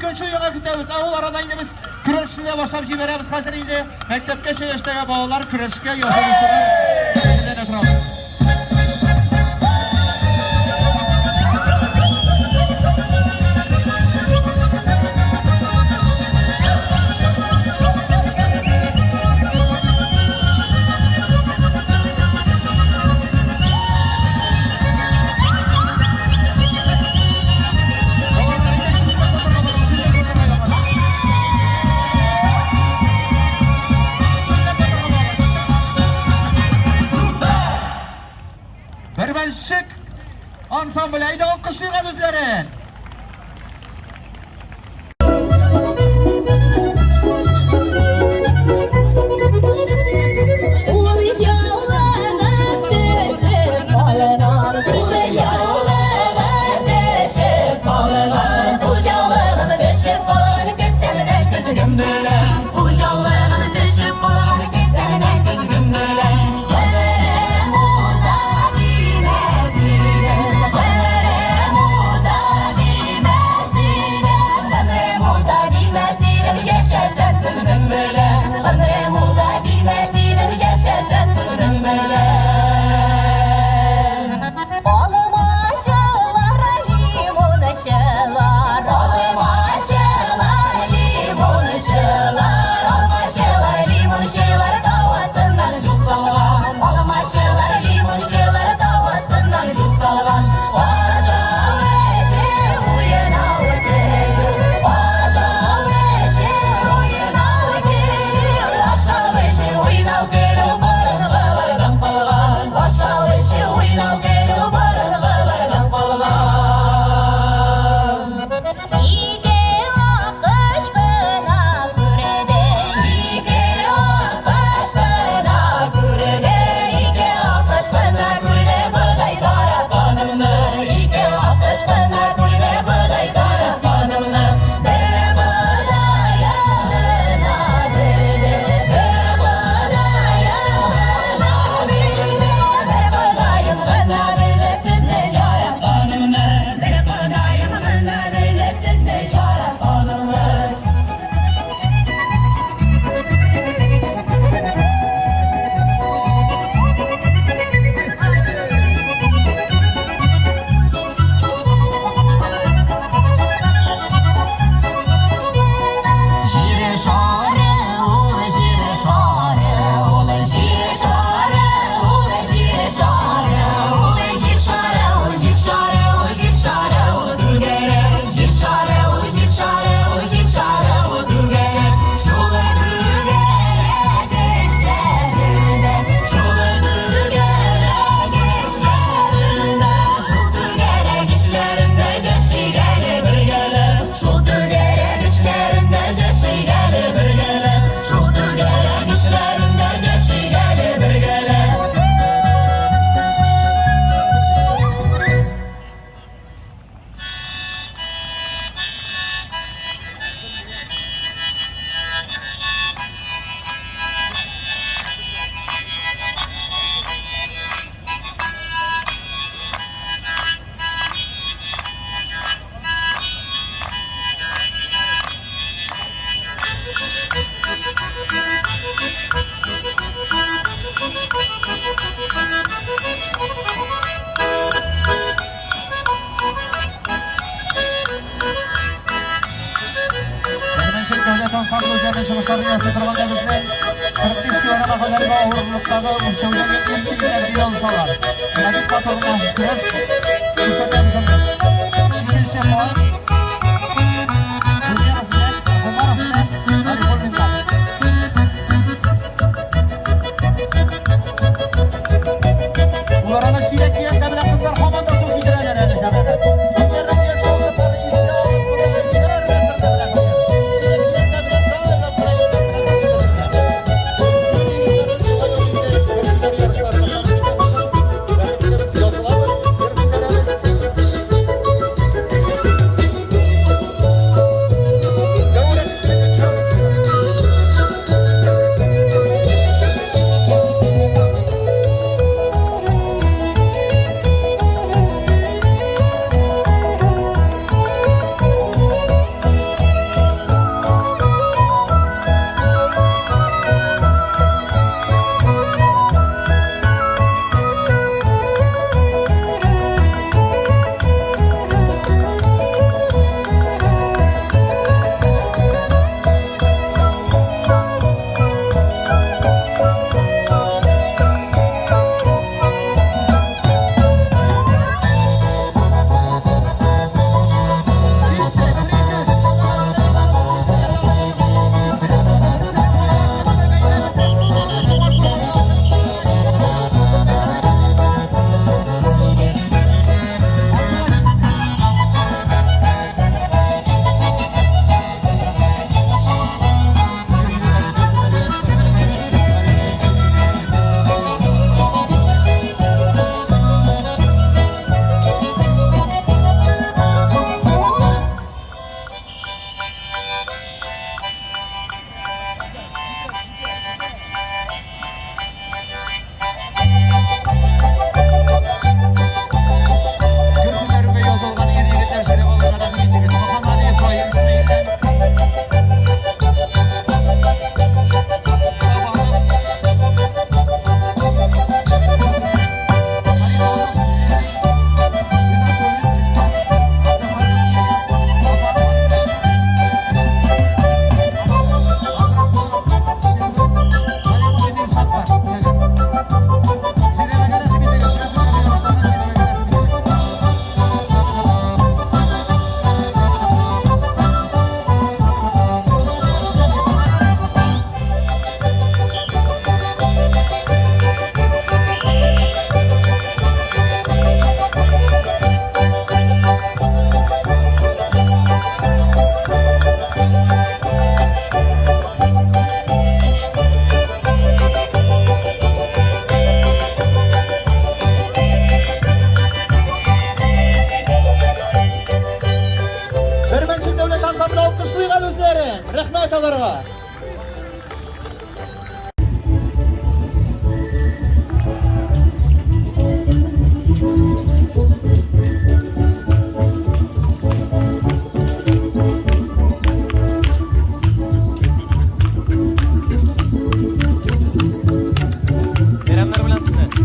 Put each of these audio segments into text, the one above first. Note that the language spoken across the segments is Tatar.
Икенче уенга китәбез. Ә ул арада инде без көрәшне дә башлап җибәрәбез. Хәзер инде мәктәпкәчә яшьтәге балалар көрәшкә язылучылар әзерләнә торалар. Бәрмәнчек ансамбле әйдә алкышлыйк әле үзләрен. Ул яулыгы төшеп калган, ул яулыгы төшеп калган, ул яулыгым төшеп калган, кесәмдә көзгем белән, ул яулыгым төшеп калган, кесәмдә көзгем белән. Гомерем уза димәс идем, гомерем уза димәс идем, гомерем уза димәс идем, яшәсәм сезнең белән, гомерем уза димәс идем, яшәсәм сезнең белән. Алмачылар, лимончылар, алмачылар, лимончылар, алмачылар, лимончылар тау астыннан юл салган, алмачылар, лимончылар тау астыннан юл салган. Ашау эчү, уйнау көлү, ашау эчү, уйнау көлү, ашау эчү, уйнау көлү борынгылардан калган, ашау эчү, уйнау көлү борынгылардан калган. Ике аккош кына күрде, ике аккош кына күрде, ике аккош кына күрде бодай таратканымны, ике аккош кына күрде бодай таратканымны. Бер бодаем гына белде, бер бодаем гына белде, бер бодаем гына белде сезне яратканымны, бер бодаем гына белде сезне яратканымны. Җир шары ул, җир шары ул, җир шары ул, җир шары ул, җир шары ул, җир шары ул, җир шары ул түгәрәк, җир шары ул, җир шары ул, җир шары ул түгәрәк. Шул түгәрәк эшләрендә, шул түгәрәк эшләрендә, шул түгәрәк эшләрендә яшик әле бергәләп, шул түгәрәк эшләрендә яшик әле бергәләп, шул түгәрәк эшләрендә яшик әле бергәләп. Бәрмәнчек дәүләт ансамбле үзләренең чыгышларын ясый торганда безнең 45 килограммга кадәрге авырлыктагы үлчәүдәге ир егетләр бил алышалар. Менә бик матур гына көрәш күрсәтәбез инде. Икенче пар Гумеров белән Гумаров белән Гарифуллиннар. Ул арада чиләк көянтә белән кызлар һаман да су китерәләр әле, җәмәгать. Үзләренең яшь авырлыкларын искә алып, күңелле җибәрәләр дә менә хәзер. Чиләк көянтә белән җайлап кына ипләп кенә су китерергә. Ир егетләрнең шулай ук инде көрәшләр ярышлары башланып китә хәзер. Рәхим итәбез, язылабыз. Алга! Бәйрәмнәр белән сезне!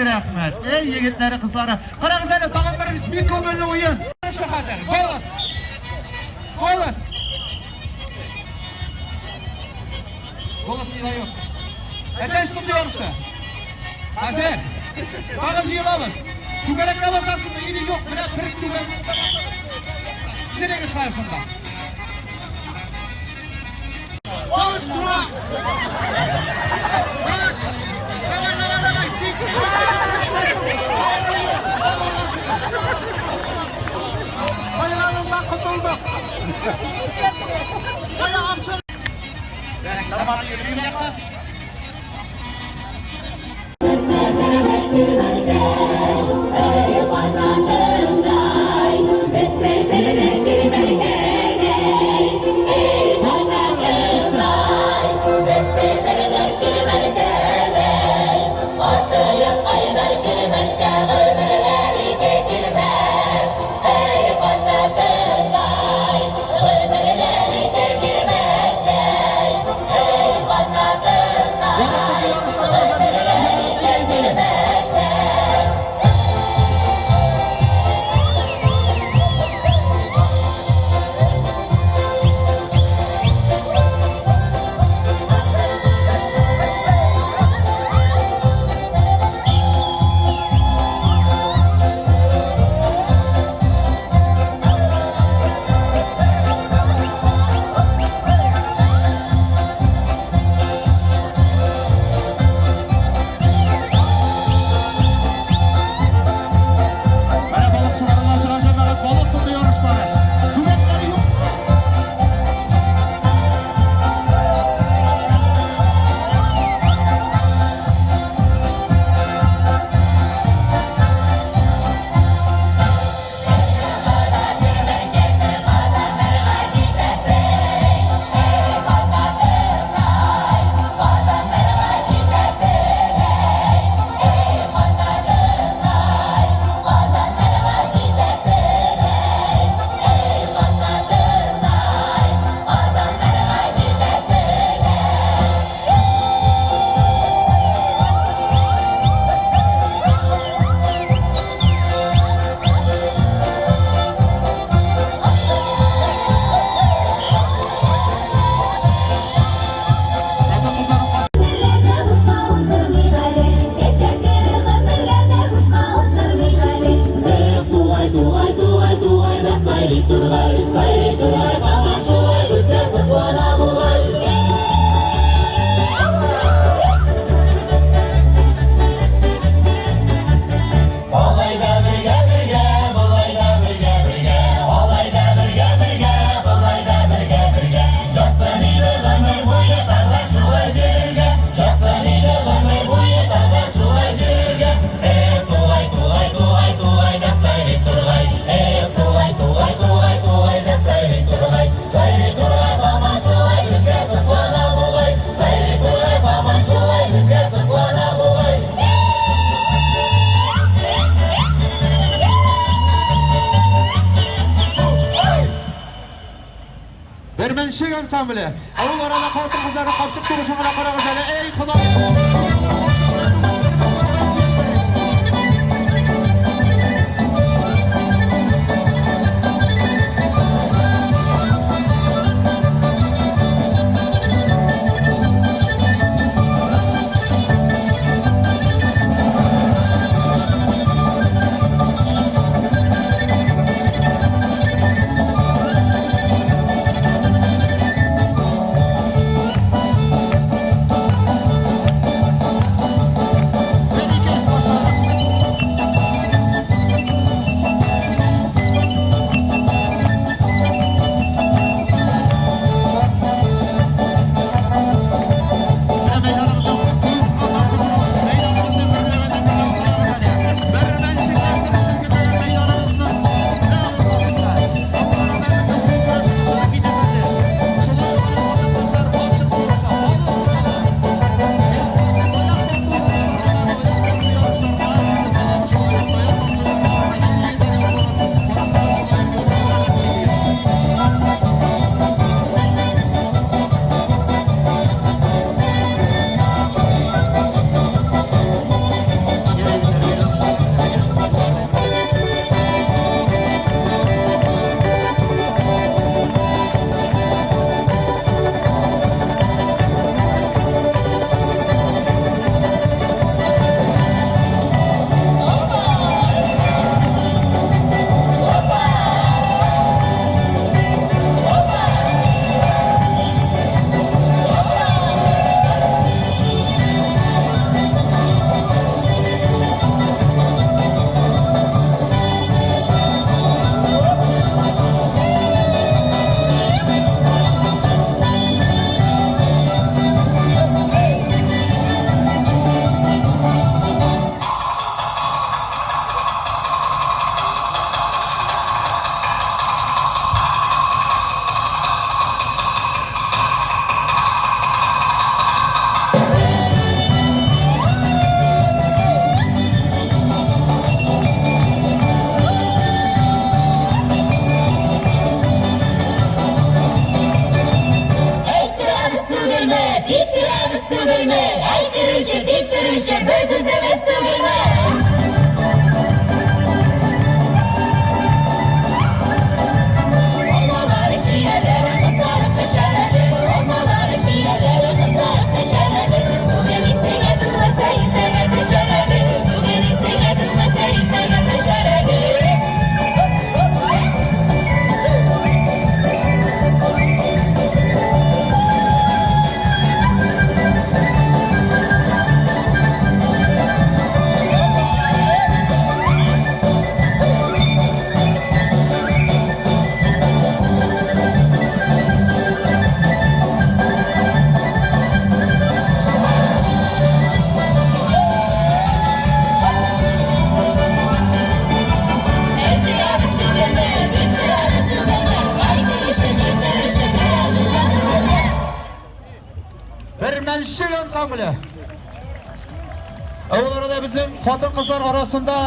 Эй, рәхмәт. Эй, егетләре, кызлары. Карагыз әле, тагын бер бик күңелле уен. Хәзер. Голос. Голос. Голос не дает. Әтәч тоту ярышы. Хәзер. Тагын җыелабыз. Түгәрәккә басасызмы или юк? Менә бер түгәрәк. Сирәге шулай шунда. Голос тура. Голос. Давай, давай, давай. Hayranından kurtulduk. Kaya amca. Bir dakika. Менә балыкчыларына чыга җәмәгать балык тоту ярышлары. Түгәрәкләре юк. Хатын-кызлар Берменчек ансамбле. Авыл арада хатын-кызларның капчык сугышын гына карагыз әле. Эй, Ходай! Йөрүче, типтерүче без үзебез түгелме? Алмалары, чияләре кызарып пешәр әле, Алмалары, чияләре кызарып пешәр әле. Бүген исеңә төшмәсә, иртәгә төшәр әле. Бүген исеңә төшмәсә, иртәгә төшәр әле. Әйттерәбез түгелме, типтерәбез түгелме? Әйттерүче, типтерүче керәшеннәр түгелме? Бермәнчек ансамбле. Ә ул арада безнең хатын-кызлар арасында